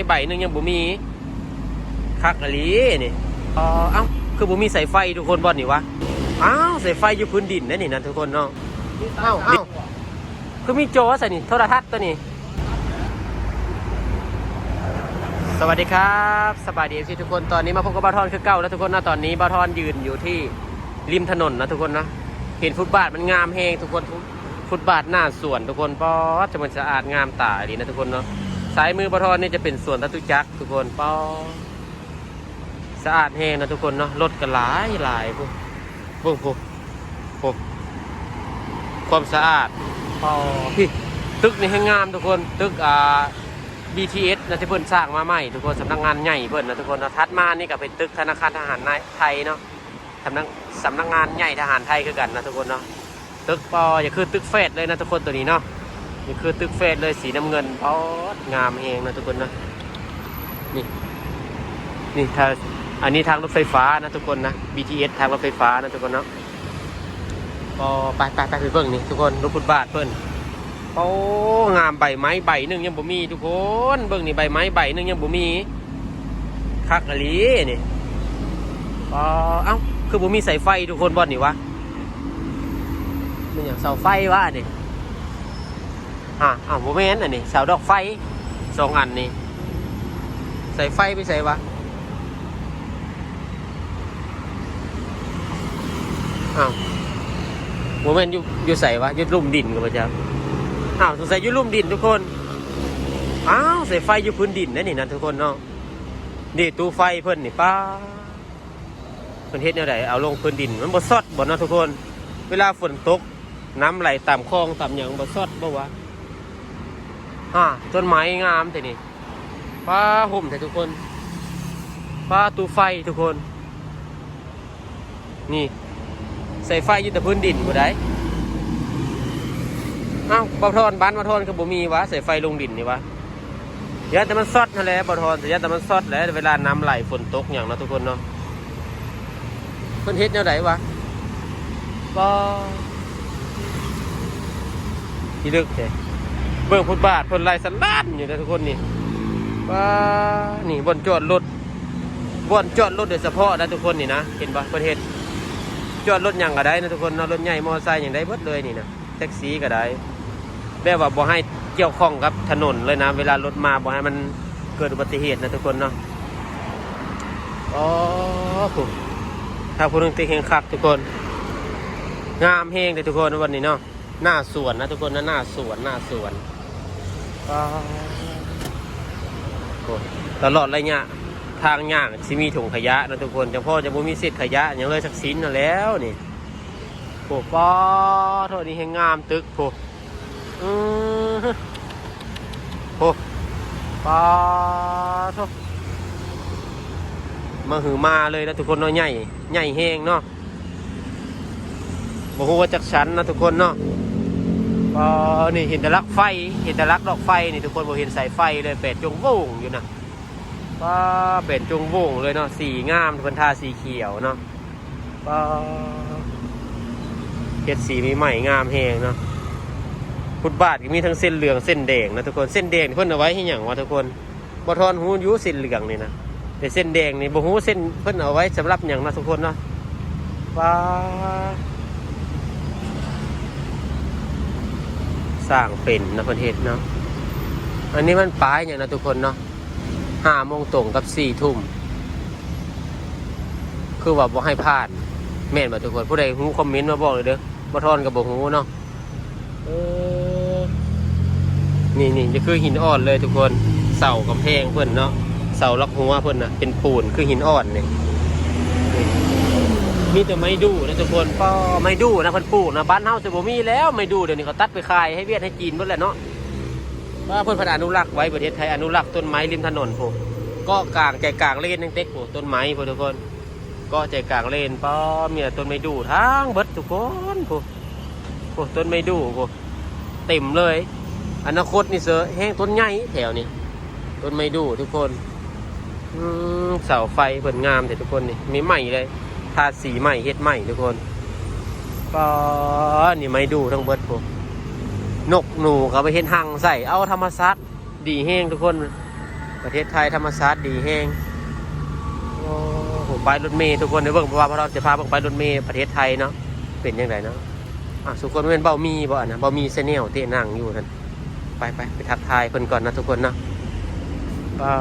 ໃບໜຶ່ງຍັງບໍ່ມີ ຄັກອີ່ຫຼີນີ້. ເອີ ເອົ້າ ຄືບໍ່ມີສາຍໄຟທຸກຄົນບ່ອນນີ້ວະ? ອ້າວ ສາຍໄຟຢູ່ພື້ນດິນເດ້ນີ້ນະທຸກຄົນເນາະ. ເອົ້າ ເອົ້າ ຄືມີຈໍໃສ່ນີ້ ໂທລະທັດໂຕນີ້. ສະຫວັດດີຄັບ ສະບາຍດີ ເອັຟຊີ ທຸກຄົນ. ຕອນນີ້ມາພົບກັບບ່າວທອນຄືເກົ່ານະທຸກຄົນເນາະ. ຕອນນີ້ບ່າວທອນຢືນຢູ່ທີ່ລິມຖະໜົນນະທຸກຄົນເນາະ. ເຫັນຟຸດບາດມັນງາມແຮງທຸກຄົນ. ຟຸດບາດໜ້າສວນທຸກຄົນ ປາດ ຈະມັນສະອາດງາມຕາອີ່ຫຼີນະທຸກຄົນເນາະ. ຊ້າຍມືບ່າວທອນນີ້ຈະເປັນສວນຈະຕຸຈັກທຸກຄົນ ປາດ ສະອາດແຮງນະທຸກຄົນເນາະ. ລົດກໍຫຼາຍໆ ພຸ້ນ ເບິ່ງພຸ້ນ ໂອ້ ຄວາມສະອາດ ປາດ ພີ້ ຕຶກນີ້ແຮງງາມທຸກຄົນ. ຕຶກ ອ່າ ບີທີເອສ ນະ ທີ່ເພິ່ນສ້າງມາໃໝ່ທຸກຄົນ ສຳນັກງານໃຫຍ່ເພິ່ນນະທຸກຄົນເນາະ. ຖັດມານີ້ກໍເປັນຕຶກທະນາຄານທະຫານໃນໄທເນາະ ສຳນັກ ສຳນັກງານໃຫຍ່ທະຫານໄທຄືກັນນະທຸກຄົນເນາະ. ຕຶກ ປາດ ຢ່າຄືຕຶກແຟດເລີຍນະທຸກຄົນ ໂຕນີ້ເນາະ ຢ່າຄືຕຶກແຟດເລີຍ ສີນ້ຳເງິນ ປາດ ງາມແຮງນະທຸກຄົນເນະ. ນີ້ ນີ້ ທາງ ອັນນີ້ທາງລົດໄຟຟ້ານະທຸກຄົນນະ ບີທີເອສ ທາງລົດໄຟຟ້ານະທຸກຄົນເນາະ. ກໍໄປ ໄປ ໄປ ໄປເບິ່ງນີ້ທຸກຄົນ ດູຟຸດບາດເພິ່ນ. ໂອ້ ງາມ ໃບໄມ້ໃບໜຶ່ງຍັງບໍ່ມີທຸກຄົນ. ເບິ່ງນີ້ ໃບໄມ້ໃບໜຶ່ງຍັງບໍ່ມີ ຄັກອີ່ຫຼີນີ້. ອໍ ເອົ້າ ຄືບໍ່ມີສາຍໄຟທຸກຄົນບ່ອນນີ້ວະ? ແມ່ນຫຍັງ ເສົາໄຟວະອັນນີ້? ຮະ ອ້າວ ບໍ່ແມ່ນອັນນີ້ ເສົາດອກໄຟສອງອັນນີ້ ສາຍໄຟໄປໃສວະ? ອ້າວ ບໍ່ແມ່ນຢູ່ ຢູ່ໃສວະ? ຢູ່ລຸ່ມດິນກໍບໍ່ຈັກ. ອ້າວ ສົງໄສຢູ່ລຸ່ມດິນທຸກຄົນ. ອ້າວ ສາຍໄຟຢູ່ພື້ນດິນເດ້ນີ້ນະທຸກຄົນເນາະ. ນີ້ ຕູ້ໄຟເພິ່ນນີ້ ປ້າ ເພິ່ນເຮັດແນວໃດ ເອົາລົງພື້ນດິນ ມັນບໍ່ຊັອດບໍ່ເນາະທຸກຄົນ? ເວລາຝົນຕົກ ນ້ຳໄຫຼຕາມຄອງຕາມຫຍັງ ບໍ່ຊັອດບໍ່ວະ? ຮະ ຕົ້ນໄມ້ງາມແທ້ນີ້. ປ້າ ຮົ່ມແທ້ທຸກຄົນ. ປ້າ ຕູ້ໄຟທຸກຄົນ. ນີ້ ສາຍໄຟຢູ່ແຕ່ພື້ນດິນພຸ້ນໃດ. ອ້າວ ບ່າວທອນ ບ້ານບ່າວທອນຄືບໍ່ມີວະ ສາຍໄຟລົງດິນນີ້ວະ? ຢ້ານແຕ່ມັນຊັອດຫັ້ນແຫຼະ ບ່າວທອນ ຢ້ານແຕ່ມັນຊັອດແຫຼະ ເວລານ້ຳໄຫຼຝົນຕົກຫຍັງເນາະທຸກຄົນເນາະ. ເພິ່ນເຮັດແນວໃດວະ? ປ້າ ພິລຶກແທ້. ເບິ່ງຟຸດບາດເພິ່ນໄລ່ສະຫຼານຢູ່ເດ້ທຸກຄົນນີ້. ປ້າ ນີ້ບ່ອນຈອດລົດ ບ່ອນຈອດລົດໂດຍສະເພາະນະທຸກຄົນນີ້ນະ ເຫັນບໍ່ ເພິ່ນເຮັດ ຈອດລົດຫຍັງກໍໄດ້ນະທຸກຄົນເນາະ ລົດໃຫຍ່ມໍໄຊຫຍັງໄດ້ເບິດເລີຍນີ້ນະ ແທັກຊີກໍໄດ້ ແບບວ່າບໍ່ໃຫ້ກ່ຽວຂ້ອງກັບຖະໜົນເລີຍນະ ເວລາລົດມາບໍ່ໃຫ້ມັນເກີດອຸບັດຕິເຫດນະທຸກຄົນເນາະ. ອໍ ໂອ້ ຖ້າຜູ້ໜຶ່ງຕິເຮັງຄັກທຸກຄົນ ງາມແຮງເດ້ທຸກຄົນວັນນີ້ເນາະ. ໜ້າສວນນະທຸກຄົນນະ ໜ້າສວນ ໜ້າສວນ. ປ້າ ໂອ້ ຕະຫຼອດໄລຍະທາງຍ່າງຊິມີຖົງຂະຫຍະນະທຸກຄົນ ຈັ່ງພໍຈະບໍ່ມີເສດຂະຫຍະຫຍັງເລີຍສັກຊິ້ນຫັ້ນແລ້ວນີ້. ໂອ້ ປ້າໂທ້ ນີ້ແຮງງາມຕຶກ ໂອ້ ອື ໂອ້ ປ້າໂທ້ ມະຫືມາເລີຍນະທຸກຄົນເນາະ ໃຫຍ່ ໃຫຍ່ແຮງເນາະ. ບໍ່ຮູ້ວ່າຈັກຊັ້ນນະທຸກຄົນເນາະ. ເອີ ນີ້ເຫັນແຕ່ຫຼັກໄຟ ເຫັນແຕ່ຫຼັກດອກໄຟນີ້ທຸກຄົນ ບໍ່ເຫັນສາຍໄຟເລີຍ ແປດຈົງໂຫວ່ງຢູ່ນະ. ປ້າ ແປດຈົງໂຫວ່ງເລີຍເນາະ ສີງາມ ເພິ່ນທາສີຂຽວເນາະ. ປ້າ ເຮັດສີໃໝ່ໆ ງາມແຮງເນາະ. ຟຸດບາດກໍມີທັງເສັ້ນເຫຼືອງເສັ້ນແດງນະທຸກຄົນ. ເສັ້ນແດງເພິ່ນເອົາໄວ້ເຮັດຫຍັງວະທຸກຄົນ? ບໍ່ທອນຮູ້ຢູ່ເສັ້ນເຫຼືອງນີ້ນະ ແຕ່ເສັ້ນແດງນີ້ບໍ່ຮູ້ເສັ້ນເພິ່ນເອົາໄວ້ສຳລັບຫຍັງເນາະທຸກຄົນເນາະ. ວ້າ ສ້າງເປັນເນາະ ເພິ່ນເຮັດເນາະ. ອັນນີ້ມັນປາຍຫຍັງເນາະທຸກຄົນເນາະ ຫ້າໂມງຕົງກັບສີ່ທຸ່ມ ຄືວ່າບໍ່ໃຫ້ຜ່ານ ແມ່ນບໍ່ທຸກຄົນ? ຜູ້ໃດຮູ້ຄອມເມັນມາບອກເລີຍເດີ ບໍ່ທອນກໍບໍ່ຮູ້ເນາະ. ເອີ ນີ້ໆ ຈະຄືຫີນອ່ອນເລີຍທຸກຄົນ ເສົາກຳແພງເພິ່ນເນາະ ເສົາຫຼັກຫົວເພິ່ນນະ ເປັນປູນຄືຫີນອ່ອນນີ້. ມີແຕ່ໄມ້ດູ່ນະທຸກຄົນ ປ້າ ໄມ້ດູ່ນະ ເພິ່ນປູກນະ. ບ້ານເຮົາຊິບໍ່ມີແລ້ວໄມ້ດູ່ ດຽວນີ້ເຂົາຕັດໄປຂາຍໃຫ້ຫວຽດໃຫ້ຈີນເບິດແລ້ວເນາະ. ປ້າ ເພິ່ນພັດອະນຸລັກໄວ້ ປະເທດໄທອະນຸລັກຕົ້ນໄມ້ລິມຖະໜົນພຸ້ນ ເກາະກາງໃຈກາງເລນຍັງເຕັກພຸ້ນ ຕົ້ນໄມ້ພຸ້ນທຸກຄົນ ເກາະໃຈກາງເລນ. ປ້າ ມີແຕ່ຕົ້ນໄມ້ດູ່ທາງເບິດທຸກຄົນ ພຸ້ນ ໂອ້ ຕົ້ນໄມ້ດູ່ ໂອ້ ເຕັມເລີຍ. ອະນາຄົດນີ້ເສີແຮ່ງຕົ້ນໃຫຍ່ແຖວນີ້ ຕົ້ນໄມ້ດູ່ທຸກຄົນ. ອືມ ເສົາໄຟເພິ່ນງາມແທ້ທຸກຄົນ ນີ້ໃໝ່ໆ ເລີຍ ທາສີໃໝ່ ເຮັດໃໝ່ທຸກຄົນ. ປ້າ ນີ້ໄມ້ດູ່ທັງເບິດພຸ້ນ ນົກໜູກໍໄປເຮັດຮັງໃສ່ ເອົາ ທຳມະຊາດ ດີແຮງທຸກຄົນ. ປະເທດໄທທຳມະຊາດດີແຮງ. ໂອ້ໂຫ ປ້າຍລົດເມທຸກຄົນໄດ້ເບິ່ງ ເພາະວ່າພວກເຮົາຈະພາເບິ່ງປ້າຍລົດເມປະເທດໄທເນາະ ເປັນຈັ່ງໃດເນາະ. ອ່າ ສຸຄົນແມ່ນເບົາໝີ່ບໍ່? ອັນນະ ເບົາໝີ່ Channel ທີ່ນັ່ງຢູ່ຫັ້ນ. ໄປ ໄປ ໄປທັກທາຍເພິ່ນກ່ອນນະທຸກຄົນເນາະ. ອ່າ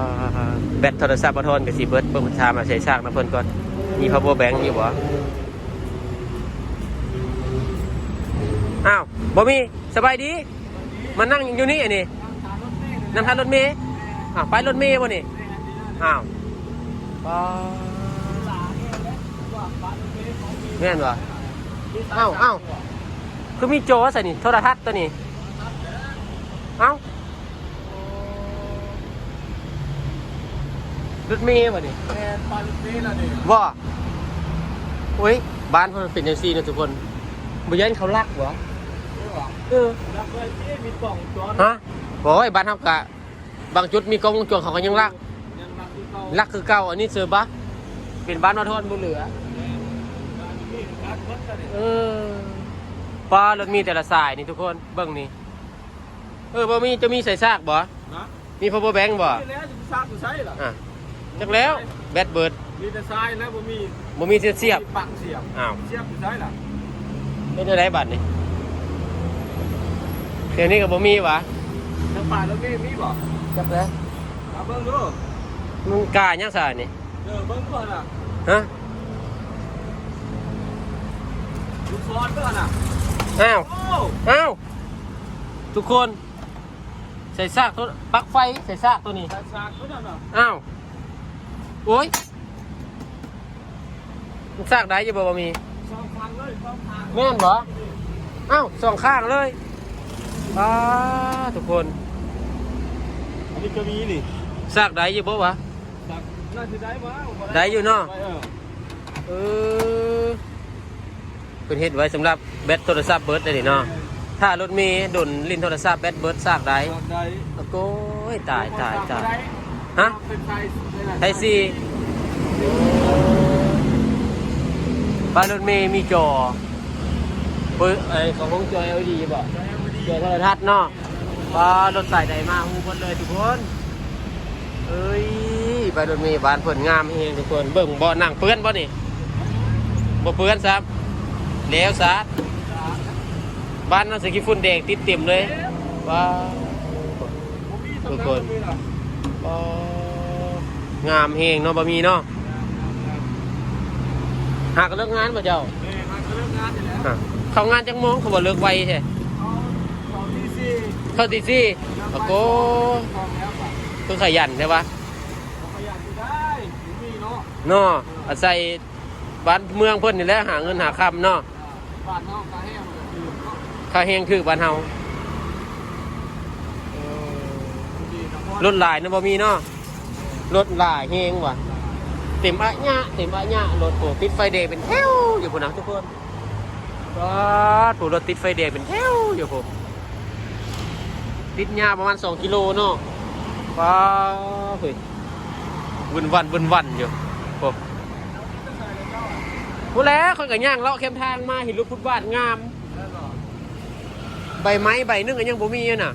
ແບັດໂທລະສັບບ່າວທອນກໍຊິເບິດ ເບິ່ງຖາມວ່າໃສ່ຊາກນຳເພິ່ນກ່ອນ ມີ power bank ຢູ່ບໍ່? ອ້າວ ບໍ່ມີ. ສະບາຍດີ. ມານັ່ງຢູ່ນີ້ອັນນີ້ ນັ່ງຖ້າລົດເມ. ອ້າວ ປ້າຍລົດເມບໍ່ນີ້? ອ້າວ ປາ ແມ່ນບໍ່? ອ້າວ ອ້າວ ຄືມີຈໍໃສ່ນີ້ ໂທລະທັດຕົວນີ້. ອ້າວ ລົດເມບໍ່ນີ້? ແມ່ນ ປ້າຍລົດເມລະນີ້. ບໍ່? ໂອ້ຍ ບ້ານເຮົາມັນເປັນຈັ່ງຊີ້ນະທຸກຄົນ ບໍ່ຢ້ານເຂົາລັກບໍ່? ເອີ ເອີ ລັກໄວ້ຊິ ມີກ້ອງວົງຈອນ. ຮະ? ໂອ້ຍ ບ້ານເຮົາກະບາງຈຸດມີກ້ອງວົງຈອນ ເຂົາກໍຍັງລັກ ຍັງລັກຄືເກົ່າ ລັກຄືເກົ່າ. ອັນນີ້ເຊີບະ ເປັນບ້ານວ່າທອນບໍ່ເຫຼືອ. ແມ່ນ ບ້ານນີ້ລັກໝົດລະນີ້. ເອີ ປ້າ ລົດເມແຕ່ລະສາຍນີ້ທຸກຄົນ ເບິ່ງນີ້. ເອີ ບໍ່ມີ ຈະມີໃສ່ຊາກບໍ່? ນະ ມີ power bank ບໍ່? ນີ້ແຫຼະ ຊິຊາກຢູ່ໃສລະ? ອ່າ ຈັກແລ້ວ ແບັດເບິດ. ມີແຕ່ຊາຍນະ ບໍ່ມີ ບໍ່ມີເສຍບ ບໍ່ມີປັກສຽບ. ອ້າວ ສຽບຢູ່ໃສລະ? ເຮັດແນວໃດບັດນີ້? ແຖວນີ້ກໍບໍ່ມີຫວາ? ທາງປ່າລະມີ ມີບໍ່? ຈັກແລ້ວ ມາເບິ່ງດູ ມັນກາຫຍັງຊະນີ້? ເອີ ເບິ່ງກ່ອນນະ. ຮະ? ລູກສອນເບິ່ງນະ. ອ້າວ ໂອ້ ອ້າວ ທຸກຄົນ ໃສ່ຊາກໂຕ ປັກໄຟໃສ່ຊາກໂຕນີ້ ໃສ່ຊາກໂຕນັ້ນນະ. ອ້າວ ໂອ້ຍ ມັນຊາກໄດ້ຢູ່ບໍ່? ບໍ່ມີ ສອງຂ້າງເລີຍ ສອງຂ້າງ. ແມ່ນບໍ່? ອ້າວ ສອງຂ້າງເລີຍ. ປາ ທຸກຄົນ ອັນນີ້ກໍມີນີ້ ຊາກໄດ້ຢູ່ບໍ່ຫວາ? ຊາກໜ້າຊິໄດ້ຫວາ? ໄດ້ຢູ່ເນາະ. ເອີ ເອີ ເພິ່ນເຮັດໄວ້ສຳລັບແບັດໂທລະສັບເບິດໄດ້ນີ້ເນາະ. ຖ້າລົດເມດົນຫຼິ້ນໂທລະສັບແບັດເບິດ ຊາກໄດ້ ຊາກໄດ້. ໂອ້ຍ ຕາຍ ຕາຍ ຕາຍ. ຮະ? ເປັນໄທ ໄທສີ່. ປ້າຍລົດເມມີຈໍ ເປີດ ເອີ ຂອງ ຂອງຈໍ ແອລອີດີ ບໍ່? ຈໍໂທລະທັດເນາະ. ປ້າ ລົດສາຍໃດມາຮູ້ໝົດເລີຍທຸກຄົນ. ເອີຍ ປ້າຍລົດເມບ້ານເພິ່ນງາມແຮງທຸກຄົນ. ເບິ່ງເບາະນັ່ງເປື້ອນບໍ່ນີ້? ບໍ່ເປື້ອນຊ້ຳ ແລ້ວສະອາດ. ບ້ານເຮົາຊິຂີ້ຝຸ່ນແດງຕິດເຕັມເລີຍ. ວ້າ ທຸກຄົນ ອໍ ງາມແຮງເນາະ ບໍ່ມີເນາະ. ຫາກໍເລີກງານບໍ່ເຈົ້າ? ແມ່ນ ຫາກໍເລີກງານນີ້ແຫຼະ. ອາ ເຂົ້າງານຈັກໂມງ ຄືວ່າເລີກໄວແທ້? ເຂົ້າ ເຂົ້າຕີສີ່ ເຂົ້າຕີສີ່. ໂອ້ໂຫ ຄືຂະຫຍັນແທ້ວະ. ຂະຫຍັນຢູ່ໄດ້ ມີເນາະ ເນາະ. ອາໄສບ້ານເມືອງເພິ່ນນີ້ແຫຼະ ຫາເງິນຫາຄຳເນາະ. ບ້ານເຮົາຄ່າແຮງມັນກໍຖືກເນາະ ຄ່າແຮງຖືກບ້ານເຮົາ. ເອີ ລົດຫຼາຍນະ ບໍ່ມີເນາະ. ລົດຫຼາຍແຮງຫວາ ເຕັມອະຍະ ເຕັມອະຍະລົດ. ໂອ້ ຕິດໄຟແດງເປັນແຖວຢູ່ພຸ້ນນະທຸກຄົນ. ປາດ ໂອ້ ລົດຕິດໄຟແດງເປັນແຖວຢູ່ພຸ້ນ ຕິດຍາວປະມານສອງກິໂລເນາະ. ປາດ ເຮີ້ຍ ວຶ່ນວັ່ນ ວຶ່ນວັ່ນຢູ່. ໂອ້ ພຸ້ນແຫຼະ ຂ້ອຍກໍຍ່າງເລາະແຄມທາງມາ ເຫັນລົດຟຸດບາດງາມ ໃບໄມ້ໃບໜຶ່ງກໍຍັງບໍ່ມີຢູ່ນະ.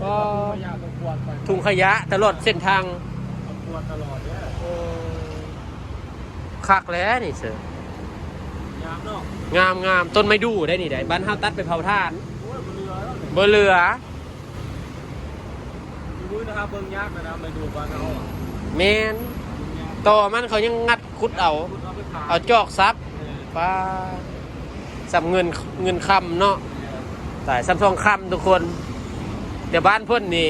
ກໍ ຂະຫຍະກໍກວາດໄປ ຖົງຂະຫຍະຕະຫຼອດເສັ້ນທາງ ກວາດຕະຫຼອດເດ້. ໂອ້ ຄັກແລ້ວນີ້ເຊີ ງາມເນາະ ງາມໆ. ຕົ້ນໄມ້ດູ່ໄດ໋ນີ້ໄດ໋ ບ້ານເຮົາຕັດໄປເຜົາຖ່ານ. ໂອ້ຍ ບໍ່ເຫຼືອແລ້ວນີ້ ບໍ່ເຫຼືອ. ມື້ນີ້ຫາເບິ່ງຍາກແລ້ວນະ ໄມ້ດູ່ບ້ານເຮົາອະ. ແມ່ນ ເບິ່ງຍາກ ຕໍ່ມັນເຂົາຍັງງັດ ຂຸດເອົາ ຂຸດເອົາໄປຂາຍ ເອົາຈອກສັບ. ເອີ ປາ ສ່ຳເງິນ ເງິນຄຳເນາະ. ເອີ ຕາຍ ສ່ຳທອງຄຳທຸກຄົນ. ແຕ່ບ້ານເພິ່ນນີ້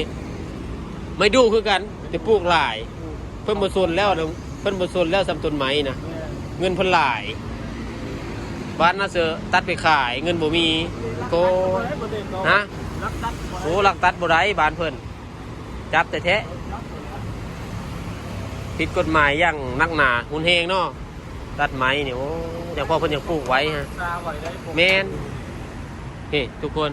ໄມ້ດູ່ຄືກັນ ແຕ່ປູກຫຼາຍ ເພິ່ນບໍ່ສົນແລ້ວ ເພິ່ນບໍ່ສົນແລ້ວສ່ຳຕົ້ນໄມ້ນະ. ແມ່ນ ເງິນເພິ່ນຫຼາຍ. ບ້ານນາເສີຕັດໄປຂາຍ ເງິນບໍ່ມີ. ໂກ ຮະ? ໂອ້ ລັກຕັດບໍ່ໄດ້ ບ້ານເພິ່ນ ຈັບແທ້ໆ ຜິດກົດໝາຍຢ່າງໜັກໜາຮຸນແຮງເນາະ ຕັດໄມ້ນີ້. ໂອ້ ຈັ່ງພໍເພິ່ນຍັງປູກໄວ້ຮະ. ແມ່ນ ເຮີ້ຍ ທຸກຄົນ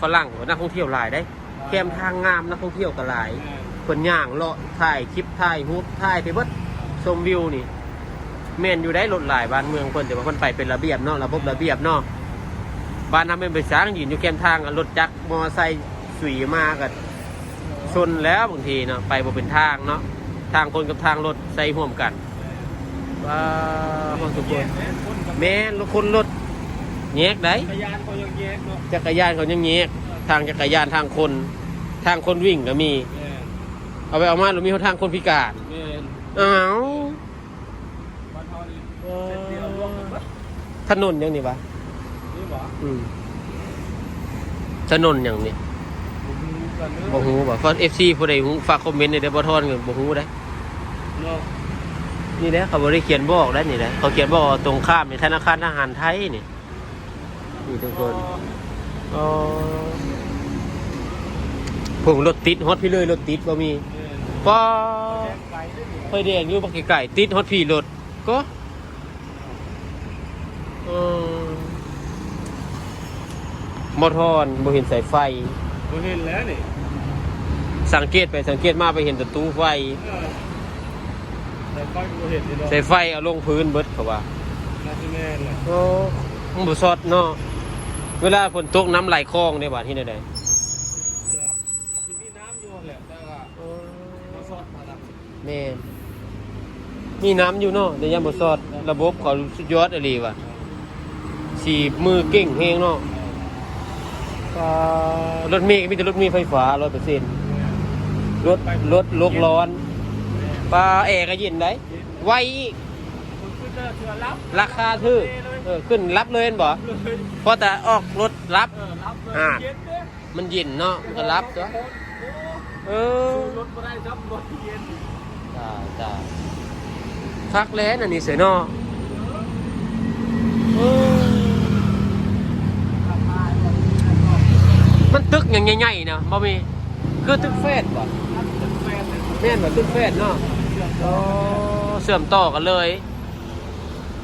ຝຣັ່ງ ນັກທ່ອງທ່ຽວຫຼາຍເດ້ ແຄມທາງງາມ ນັກທ່ອງທ່ຽວກໍຫຼາຍ. ແມ່ນ ເພິ່ນຍ່າງເລາະ ຖ່າຍຄລິບ ຖ່າຍຮູບ ຖ່າຍໄປເບິດ ຊົມວິວນີ້. ແມ່ນຢູ່ໄດ໋ ລົດຫຼາຍບ້ານເມືອງເພິ່ນ ແຕ່ວ່າເພິ່ນໄປເປັນລະບຽບເນາະ ລະບົບລະບຽບເນາະ. ບ້ານເຮົາແມ່ນໄປສາງ ຢືນຢູ່ແຄມທາງ ລົດຈັກ ມໍໄຊ ສຸຍມາກໍ ຊົນແລ້ວບາງທີເນາະ ໄປບໍ່ເປັນທາງເນາະ ທາງຄົນກັບທາງລົດໃສ່ຮ່ວມກັນ. ວ້າວ ທຸກຄົນ ແມ່ນ ລົດຄົນລົດແຍກໄດ໋ ຈັກກະຍານເຂົາຍັງແຍກເນາະ ຈັກກະຍານເຂົາຍັງແຍກ ທາງຈັກກະຍານ ທາງຄົນ ທາງຄົນວິ່ງກໍມີ. ແມ່ນ ເອົາໄປເອົາມາ ລະມີຮອດທາງຄົນພິການ. ແມ່ນ ອ້າວ ບ້ານເຮົານີ້ເສັ້ນດຽວລວມກັນເບິດ. ຖະໜົນຫຍັງນີ້ຫວາ? ນີ້ຫວາ? ອືມ ຖະໜົນຫຍັງນີ້? ບໍ່ຮູ້ກັນເດີ ບໍ່ຮູ້ຫວາ? ເພາະເອັຟຊີຜູ້ໃດຮູ້ ຝາກຄອມເມັນແດ່ເດີ ບໍ່ທອນກໍບໍ່ຮູ້ໄດ໋ເນາະ. ນີ້ແຫຼະ ເຂົາບໍ່ໄດ້ຂຽນບອກໄດ໋ ນີ້ແຫຼະ ເຂົາຂຽນບອກວ່າຕົງຂ້າມນີ້ ທະນາຄານທະຫານໄທນີ້. ນີ້ທຸກຄົນ ອໍ ໂອ້ ພຸ້ນລົດຕິດຮອດພີ້ເລີຍ ລົດຕິດບໍ່ມີ. ແມ່ນ ປ້າ ໄຟແດງຢູ່ບັກໄກໆ ຕິດຮອດພີ້ລົດ ກໍ ເອີ ບໍ່ທອນ ບໍ່ເຫັນສາຍໄຟ. ບໍ່ເຫັນແລ້ວນີ້ ສັງເກດໄປສັງເກດມາ ໄປເຫັນແຕ່ຕູ້ໄຟ. ເອີ ສາຍໄຟກໍບໍ່ເຫັນຢູ່ເນາະ ສາຍໄຟເອົາລົງພື້ນເບິດ ເຂົາວ່າ. ໜ້າຊິແມ່ນແຫຼະ. ໂອ້ ມັນບໍ່ຊັອດເນາະ ເວລາຝົນຕົກນ້ຳໄຫຼຄອງເດ້ ບາດເຮັດແນວໃດ? ອາດຊິມີນ້ຳຢູ່ຫັ້ນແຫຼະ ແຕ່ວ່າ ເອີ ບໍ່ຊັອດຫັ້ນນະ. ແມ່ນ ມີນ້ຳຢູ່ເນາະ ແຕ່ຢ້ານບໍ່ຊັອດ. ລະບົບເຂົາສຸດຍອດອີ່ຫຼີວ່າ ສີມືເກັ່ງແຮງເນາະ. ອ່າ ລົດເມກໍມີແຕ່ລົດເມໄຟຟ້າຮ້ອຍເປີເຊັນ ລົດ ລົດໂລກຮ້ອນ. ປາ ແອກໍເຢັນໄດ໋ ເຢັນ ໄວອີກ ລາຄາຖືກ ເອີ ຂຶ້ນລັບເລີຍແມ່ນບໍ່? ພໍແຕ່ອອກລົດລັບ ເອີ ລັບເລີຍ ອ່າ ເຢັນເດ້ ມັນເຢັນເນາະ ມັນກໍລັບຕົວະ. ເອີ ສູ້ລົດບໍ່ໄດ້ຊ້ຳ ລົດເຢັນ. ຈ້າ ຈ້າ ຄັກແຫຼະອັນນີ້ເສຍເນາະ. ເອີ ມັນຕຶກຫຍັງໃຫຍ່ໆນະ ບໍ່ມີ ຄືຕຶກແຟດບໍ່? ແມ່ນບໍ່? ຕຶກແຟດເນາະ. ອໍ ເຊື່ອມຕໍ່ກັນເລີຍ.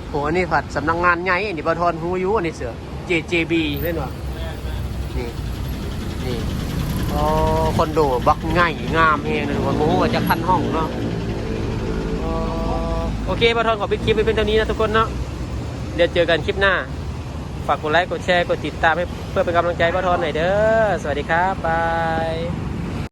ໂຫ ອັນນີ້ພັດສຳນັກງານໃຫຍ່ ອັນນີ້ບ່າວທອນຮູ້ຢູ່ ອັນນີ້ເສືອ ເຈເຈບີ ແມ່ນບໍ່? ນີ້ ນີ້ ອໍ ຄອນໂດບັກໃຫຍ່ງາມແຮງນະທຸກຄົນ ບໍ່ຮູ້ວ່າຈັກພັນຫ້ອງເນາະ. ອໍ ໂອເຄ ບ່າວທອນຂໍປິດຄລິບໄວ້ພຽງເທົ່ານີ້ນະທຸກຄົນເນາະ ດຽວເຈີກັນຄລິບໜ້າ. ຝາກກົດໄລ ກົດແຊ ກົດຕິດຕາມໃຫ້ ເພື່ອເປັນກຳລັງໃຈບ່າວທອນໜ່ອຍເດີ. ສະຫວັດດີຄັບ ບາຍ.